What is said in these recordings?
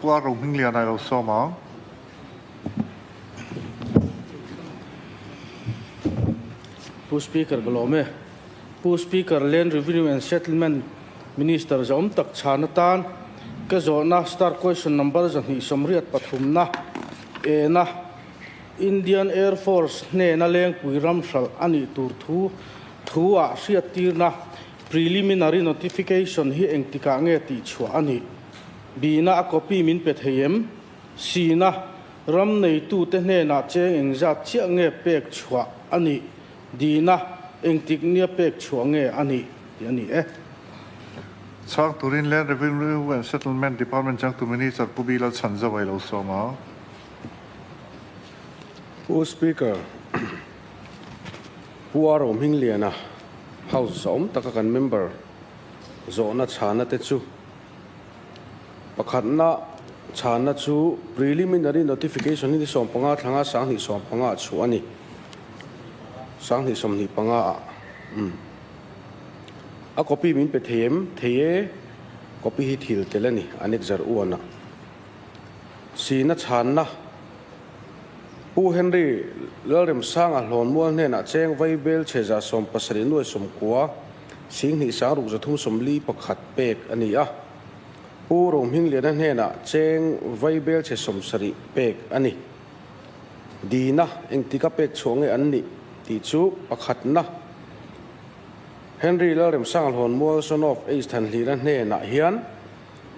Pu A Rohmingliana i lo sawm ang. Pu Speaker ka lawm e. Pu Speaker, Land Revenue and Settlement Minister zawm tak chhan atan ka zawhna star question number 283 na ena Indian Air Force hnena lengpui ram hralh a nih tur thu thu ah hriattirna preliminary notification hi engtikah nge tihchhuah a nih? Bina a copy min pe thei em? Sina ram neitute hnenah cheng engzat chiah nge pek chhuah a nih? Dina engtik nia pek chhuah nge a nih? tih a ni e. Chhang turin Land Revenue and Settlement Department changtu Minister Pu Bilal Chhanzau a i lo sawm a. Pu Speaker, Pu A Rohmingliana House awm taka kan member zawhna chhana te chu pakhatna chhana chu preliminary notification hi ni 15 thlanga 2015 ah chhuah a ni. 2025 ah umm a copy min pe thei em? Thei e, copy hi thil tel a ni Annexure 1 ah. Sina chhanna Pu Henry Lalremsanga Hlawnmual hnenah cheng vaibel chheza 70 nuai 90 sing hnih sang ruk 300 41 pek a ni a. Pu Rohmingliana hnenah cheng vaibel chhe 70 pek a ni. Dina engtika pek chhuah nge an nih tih chu pakhatna Henry Lalremsanga Hlawnmual son of H Thanhlira hnenah hian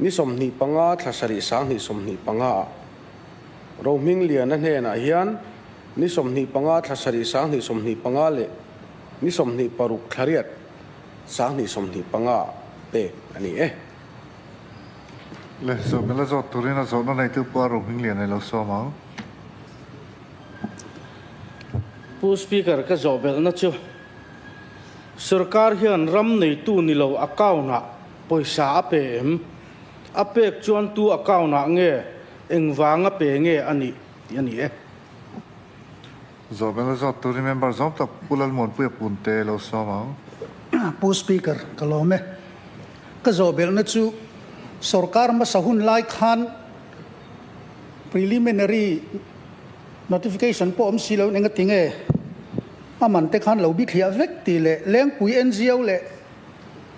ni 25 thla 7 2025 ah Rohmingliana hnenah hian ni 25 thla 7 2025 leh ni 26 thla 8 2025 ah pek a ni e. Le, zawhna la zawt turin a zawhna neitu pawh a Rohmingliana i lo sawm ang. Pu Speaker, ka zawh belhna chu Sorkar hian ram neitu ni lo account-ah pawisa a pe em? A pek chuan tu account-ah nge, engvanga pe nge a nih tih a ni e. Zawhbelh a zawt turin member zawm tak Pu Lalmuanpuia Punte lo sawm ang. Pu Speaker, ka lawm e. Ka zawhbelhna chu sorkar hmasa hun lai khan preliminary notification pawh awm si loin engati nge a man te khan lo bithliah vek tih leh Lengpui NGO leh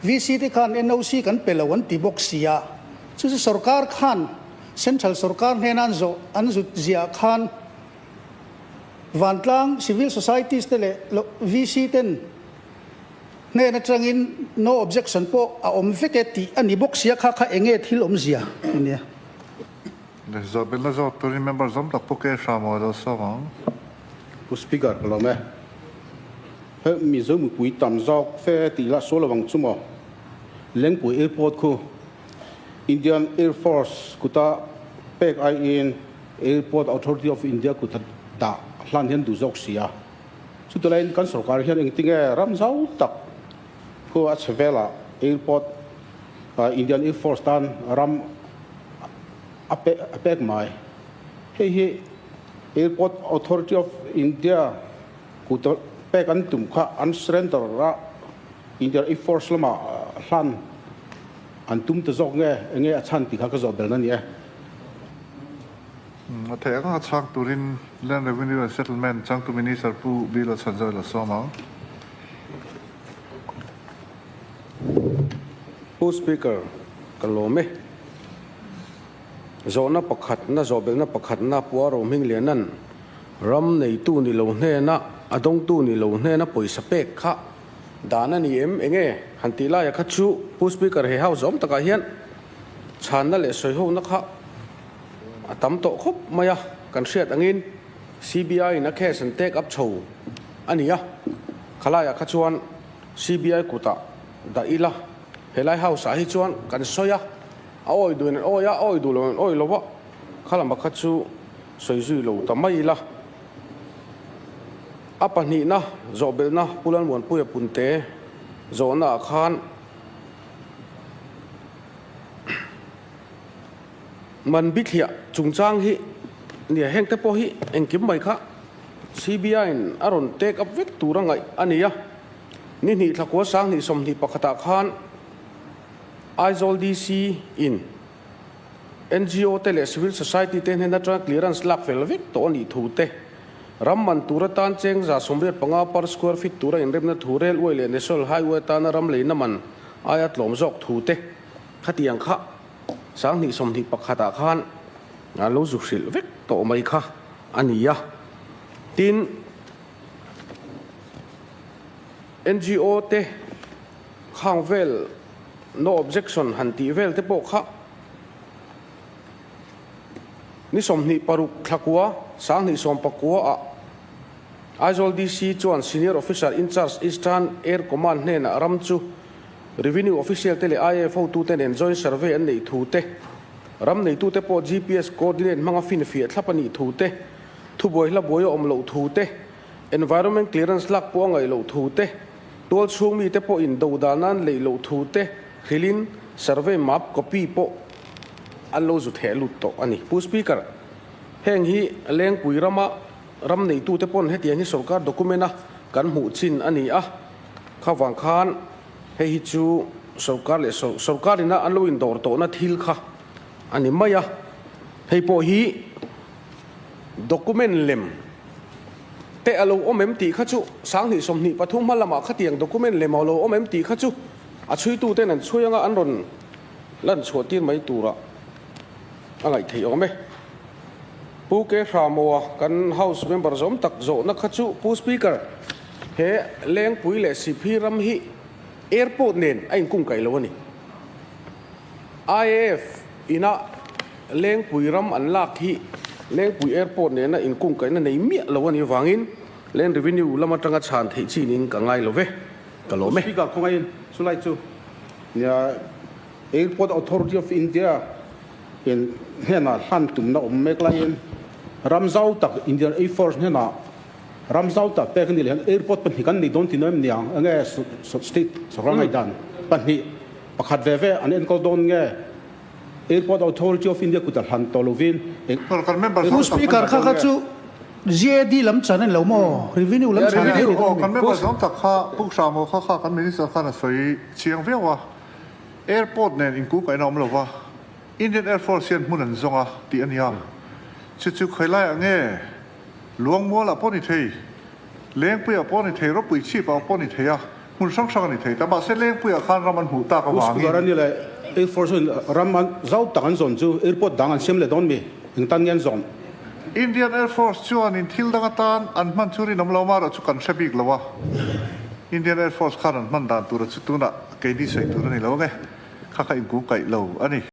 VC te khan NOC kan pe lo an ti bawk si a. Chu chu sorkar khan Central sorkar hnena an zawh an zut ziah khan Vantlang civil societies te leh VC ten hnen atangin no objection pawh a awm vek e tih a ni bawk sia kha kha enge thil awmzia a nia. Le zawhbelna zawk turin member zawm tak pawh ke hram aw lo sawm ang. Pu Speaker ka lawm e. He Mizo mipui tam zawk fe tih lah sual lovang chu maw? Lengpui Airport khu Indian Air Force kuta pek aiin Airport Authority of India kuta dah hlan hian duh zawk si a. Chutulaiin kan sorkar hian engtinge ram zau tak khu a chhe velah Airport Indian Air Force tan ram a pek mai. Hei hi Airport Authority of India kuta pek an tum kha an surrender a Indian Air Force lamah hlan an tum ta zawk nge enge a chhan tih kha ka zawh belna a ni e. A theih ang a chhang turin Land Revenue and Settlement changtu Minister Pu Bill a chhan zawh ila sawm ang. Pu Speaker, ka lawm e. Zawhna pakhatna, zawhbelhna pakhatna Pu A Rohmingliana'n ram neitu ni lo hnena, a dawngtu ni lo hnena pawisa pek kha dan a ni em? Enge han tih laia kha chu Pu Speaker he house awm takah hian chhanna leh sawihona kha a tam tawh khawp mai a, kan hriat angin CBI in a case an take up chho a ni a, khalaiah kha chuan CBI kutah dah ila helai house ah hi chuan kan sawi a, a awi duhin an awi a, a awi duh loin an awi lo a, khalama kha chu sawi zui lo ta mai ila. A pahnihna zawhbelhna Pu Lalmuanpuia Punte zawhna ah khan Man bithliah chungchang hi nia heng te pawh hi engkim mai kha CBI in a rawn take up vek tur a ngaih a ni a. Ni hnih thlakua 2021 ah khan Aizawl DC in. NGO te leh civil society te hnen atanga clearance lak fel vek tawh a nih thu te, ram man tur atan cheng 185 per square feet tura inremna thu railway leh national highway atana ram leina man aia tlawm zawk thu te khatiang kha 2021 ah khan an lo zu hrilh vek tawh mai kha a ni a. Tin, NGO te khang vel no objection han tih vel te pawh kha ni 26 thlakua 2019 ah Aizawl DC chuan Senior Officer in Charge Eastern Air Command hnenah ram chu Revenue Official te leh IAF hotute nen joint survey an neih thu te, ram neitute pawh GPS coordinate hmanga finfiah thlap a nih thu te, thubuai hla buai a awm loh thu te, Environment clearance lak pawh a ngaih loh thu te, tual chhung mite pawh in do dan an leih loh thu te hrilhin survey map copy pawh an lo zu theh lut tawh a ni. Pu Speaker, heng hi Lengpui rama ram neitute pawn hetiang hi sorkar document a kan hmuh chin a ni a, kha vang khan hei hi chu sorkar leh sorkar ina an lo indawr tawhna thil kha a ni mai a, hei pawh hi Document lem te a lo awm em tih kha chu 2023 hma lamah khatiang document lem a lo awm em tih kha chu a chhuitu ten an chhui anga an rawn lan chhuah tir mai turah a ngaih theih awm e. Pu Ke Hramoa kan House member zawm tak zawhna kha chu Pu Speaker, he Lengpui leh Siphi ram hi airport nen a inkungkaih lo a ni. IAF ina Lengpui ram an lak hi Lengpui Airport nena inkungkaihna nei miah lo a nih avangin Land Revenue lam atanga chhan theih chin in ka ngai lo ve, ka lawm e. Speaker khawngaihin chulai chu nia Airport Authority of India in hnenah hlan tumna awm mek laiin ram zau tak Indian Air Force hnenah ram zau tak pek a nih leh hian airport pahnih kan nei dawn tih em niang enge state sorkar ngaihdan pahnih pakhat ve ve an enkawl dawn nge Airport Authority of India kut a hlan tawh lovin eng Kan member Pu Speaker kha kha chu GAD lam chan a ni lo maw? Revenue lam chan a ni Aw kan member zawng tak kha Pu Hramo kha kha kan Minister khan a sawi chiang viau a, Airport nen inkungkaihna a awm lo va, Indian Air Force hian hmun an zawng a tih a nia. Chu chu khawi laiah nge Luangmualah pawh ni thei, Lengpuiah pawh ni thei, Ropui chhipah pawh ni thei a, hmun hrang hrang a ni thei ta. Mahse Lengpuiah khan ram an hmuh tak avangin. Pu Speaker, a ni le, Air Force in ram an zau tak an zawn chu airport dang an siam leh dawn mi? Eng tan nge an zawn? Indian Air Force chuan in thil dang atan an hman chu rinawm lo marawh chu kan hre bik lo a. Indian Air Force khan an hman dan tura chu tunah keini sawi tur a ni lo ange, kha kha inkungkaih lo a ni.